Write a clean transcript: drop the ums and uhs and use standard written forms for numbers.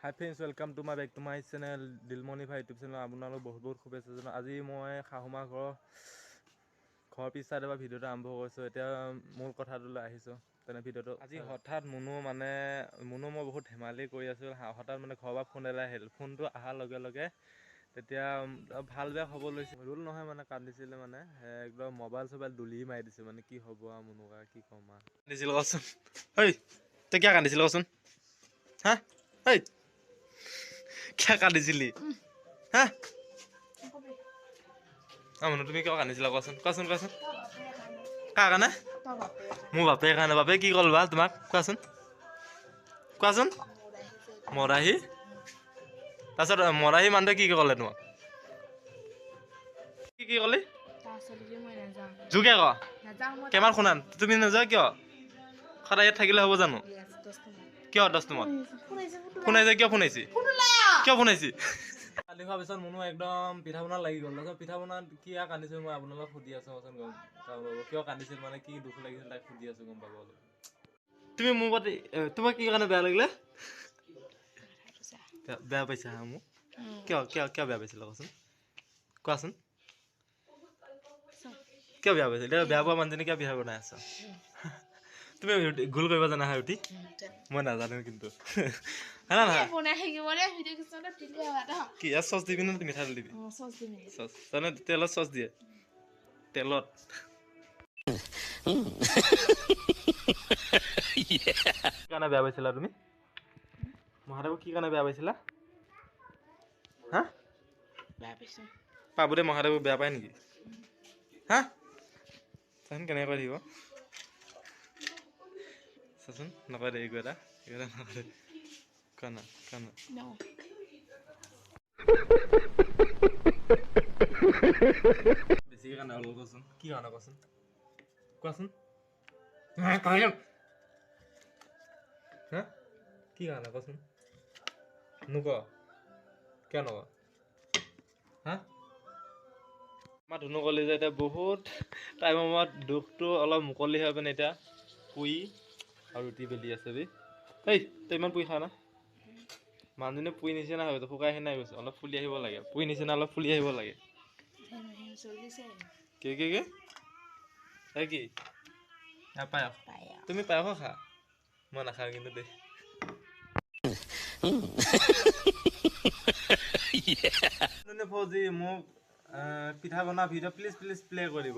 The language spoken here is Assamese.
Hi friends, welcome to my back to my channel Dilmoni ভাই ইউটিউব চেনেল। আপোনালোক বহুত বহুত শুভেচ্ছা জনাওঁ। আজি মই শাহুমা ঘৰৰ পিছ চাইডৰ পৰা ভিডিঅ'টো আৰম্ভ কৰিছোঁ। এতিয়া মূল কথাটোলৈ আহিছোঁ। তেনে ভিডিঅ'টো আজি হঠাৎ মুনু, মানে মুনু মই বহুত ধেমালি কৰি আছোঁ। হঠাৎ মানে ঘৰৰ পৰা ফোন এটা আহিল। ফোনটো অহাৰ লগে লগে তেতিয়া ভাল বেয়া হ'ব লৈছে। ৰোল নহয়, মানে কান্দিছিলে, মানে একদম মোবাইল চবাইল দলি মাৰি দিছে। মানে কি হ'ব আৰু মুনুক আৰু কি ক'ম আৰু। কান্দিছিল কচোন? ঐ, তই কিয় কান্দিছিল কচোন? হা, ঐ, কিয় কান্দিছিলি? হা, অ মুনু, তুমি কিয় কান্দিছিলা কোৱাচোন, কোৱাচোন, কোৱাচোন। কাৰ কাৰণে? মোৰ বাপেৰ কাৰণে। বাপে কি ক'ল বা তোমাক? কোৱাচোন, কোৱাচোন। মৰাহি। তাৰপিছত মৰাহি মানুহটোৱে কি ক'লে তোমাক? কি কি ক'লি? জোৰকে ক। কেমেৰাত শুনা। তুমি নোযোৱা কিয়? সদায় ইয়াত থাকিলে হ'ব জানো? কিয় 10 নম্বৰত ফোন আহিছে? কিয় ফোন আহিছে? কিয় ফোন আহিছে? কান্দি খোৱাৰ পিছত মুনু একদম পিঠা বনাত লাগি গ'ল। তাৰপিছত পিঠা বনাত কি কান্দিছিল মই আপোনালোকক সুধি আছোঁ। কচোন, গম পাব কিয় কান্দিছিল, মানে কি দুখ লাগিছিল তাক সুধি আছোঁ, গম পাব অলপ। তুমি মোৰ প্ৰতি তোমাক কি কাৰণে বেয়া লাগিলে? বেয়া পাইছা? হা, মোক কিয় কিয় কিয় বেয়া পাইছিলা কচোন, কোৱাচোন, কিয় বেয়া পাইছিল? এতিয়া বেয়া পোৱা মানুহজনী কিয় পিঠা বনাই আছা তুমি? গোল কৰিব জানা হা ৰুটি? মই নাজানো কিন্তু, হয় না নহয়? কি ইয়াত চচ দিবি নে মিঠাতেল দিবি? চচ তাৰমানে তেলত চচ দিয়ে, তেলত। কি কাৰণে বেয়া পাইছিলা তুমি মহাদেৱক? কি কাৰণে বেয়া পাইছিলা? হা, পাবতে মহাদেৱক বেয়া পায় নেকি? হা, চাচোন কেনেকৈ কৈ থাকিব, চাচোন। নকয় দে, একো এটা একো এটা নকয় দে। কোৱা না, কোৱা না। বেছিকে কান্দা হ'ল। কচোন, কি কাৰণে কচোন, কোৱাচোন। হা, কি কাৰণে কচোন? নোক, কিয় নক? হা, আমাৰ ধুনু কলি যে এতিয়া বহুত টাইমৰ মূৰত দুখটো অলপ মুকলি হৈ পিনে এতিয়া পুৰি আৰু ৰুটি বেলি আছে বি। এই তই ইমান পুৰি খা না? মানুহজনী পুৰি নিচিনা হৈ গৈছে, শুকাই সিনাই গৈছে। অলপ ফুলি আহিব লাগে, পুৰি নিচিনা অলপ ফুলি আহিব লাগে। কি কি কি এই কি পায়স? তুমি পায়সো খা? মই নাখাওঁ কিন্তু দেই। ফৌজি, মোক পিঠা বনোৱা ভিডিঅ' প্লিজ প্লিজ প্লে কৰিব।